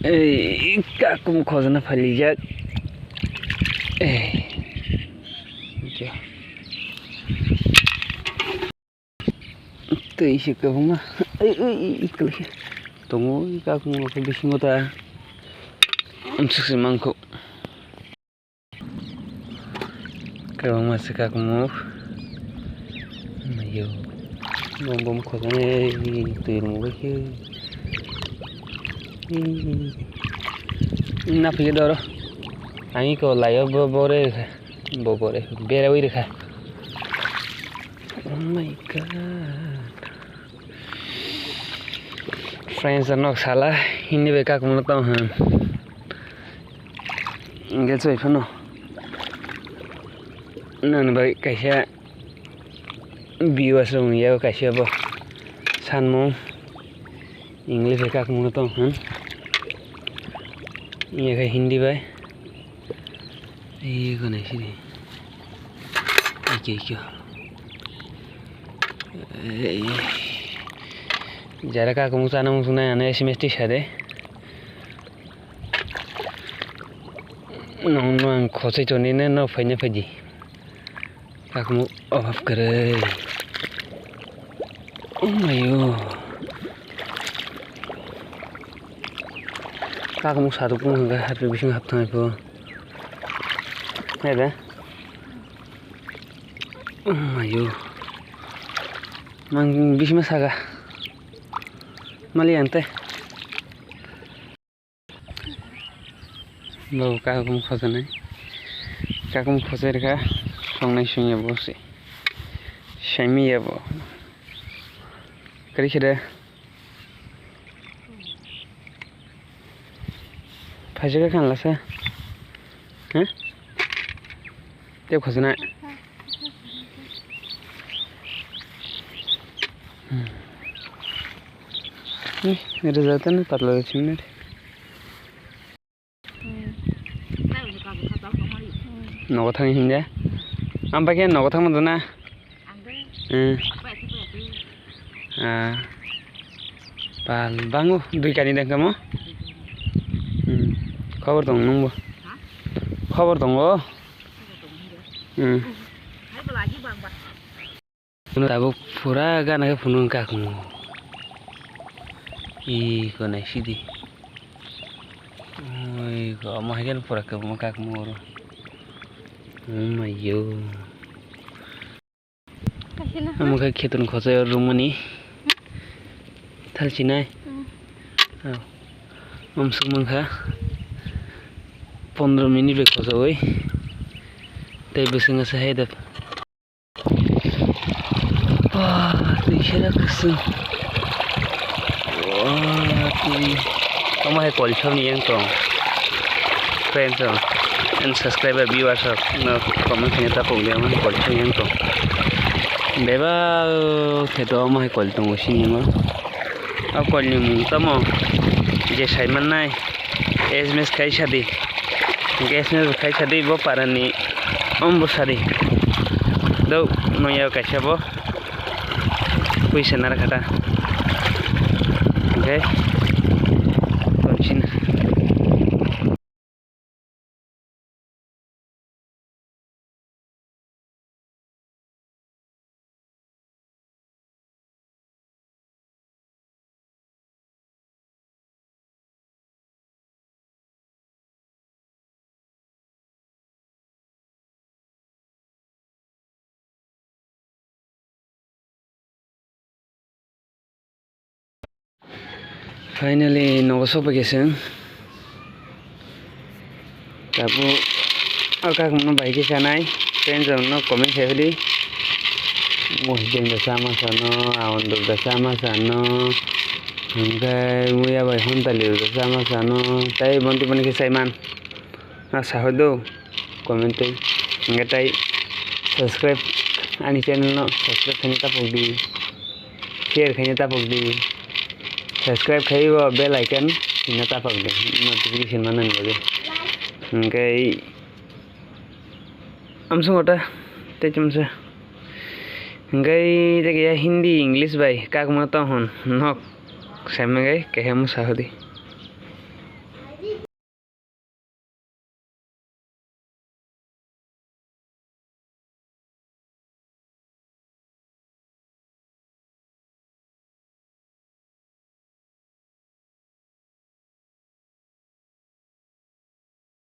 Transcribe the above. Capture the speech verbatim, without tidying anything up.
Ei, kakum khojana phalijak. Ei. Tei se kwbangma. Ei, ei, ei, kwlai. Tongo, kakum rok bisingo ta. Amsuk se mangkho. Kwbangma se kakumuk. Mayo. Bom bom khoknai twi rwngwi khe. Na phiyok doro. Ang iko laio bo bore rwkha. Bo bore berewi rwkha. Oh my God. Friends, nok sala hindi bai kakumno tong hwn. Hingke chwng phano nang bai kaisa viewers rok wngya kaisa bo sanmung English bai kakumno tong hwn. Wngya khe hindi bai. Ego naisidi. Ikyo, ikyo. Ei. Jara kakumung sana muchungnai ano S M S tisa de. Nong no ang khosoi toni ne no phaina phaidi. Kakumung obhab kwrwi. Oh mayo. Kakumung saduk pung hwnkhe hapri bising hap thangwi pho. Hai da. Oh mayo. Mang bisima saga. Mali ante. Bo kakum khojanai. Kakum khojai rwkha. Songnai songya bo se. Saimanya bo. Kari khede. Phaijak khe khanlasa. Huh? Tei khojana. Hmm. Ni, ni rwjak tani patla rw simi nari. Nogo thangwi himya. Ang bai khe nogo thangma dana. Hmm. Ah. Pal bango dui kani dang kamo. Hmm. Khobor tong nungbo. Khobor tongo. Hmm. Phunu tabuk pura gana khe phunu wngkha kung. Iko naisidi. Oi ko omo hai khe pura kwbangma kakmo oro. Oh my yo. Omo khe kheton khosai oro rwmani. Thalchinai. Hmm. Oh. Omsuk mankha. Pondro minute bai khosaui. Tei bwskango se hai da. Wah, twi sera kwswng. Wah, twi. Omo hai kolithok ni yang tong. Friends rok, and subscriber, viewers rok, no comment khaina ta pok de, omo hai kolithok ni yang tong. Bebak khe to omo hai kol tongo sini mo. O kol ni mung tamo je sai mannai. S M S khai sadi. Hingke S M S bo khai sadi bo parani om bo sadi. Do noya kaisa bo. Puisa nara khata. Hingke. Tonsina. Finally, nogo sokphaikha chwng. Tabuk o kakmano bai khe chanai, friends rok no comment khai phili. Muhijeng da chama sano, aondok da chama sano, hingkhe muya bai hontali da chama sano, tei bonti boni khe chaiman. Ah, sahoi do, comment tei, hingkhe tei subscribe, ani channel no subscribe khaina tapok di, share khaina tapok di, subscribe khai bo bell icon hino tapok di, notification manani bagwi. Hingkhe amsong ota tei chumsa. Hingkhe tei Hindi, English bai kakma tong hwn nok. Saimang gai kaisa mwsa hodi.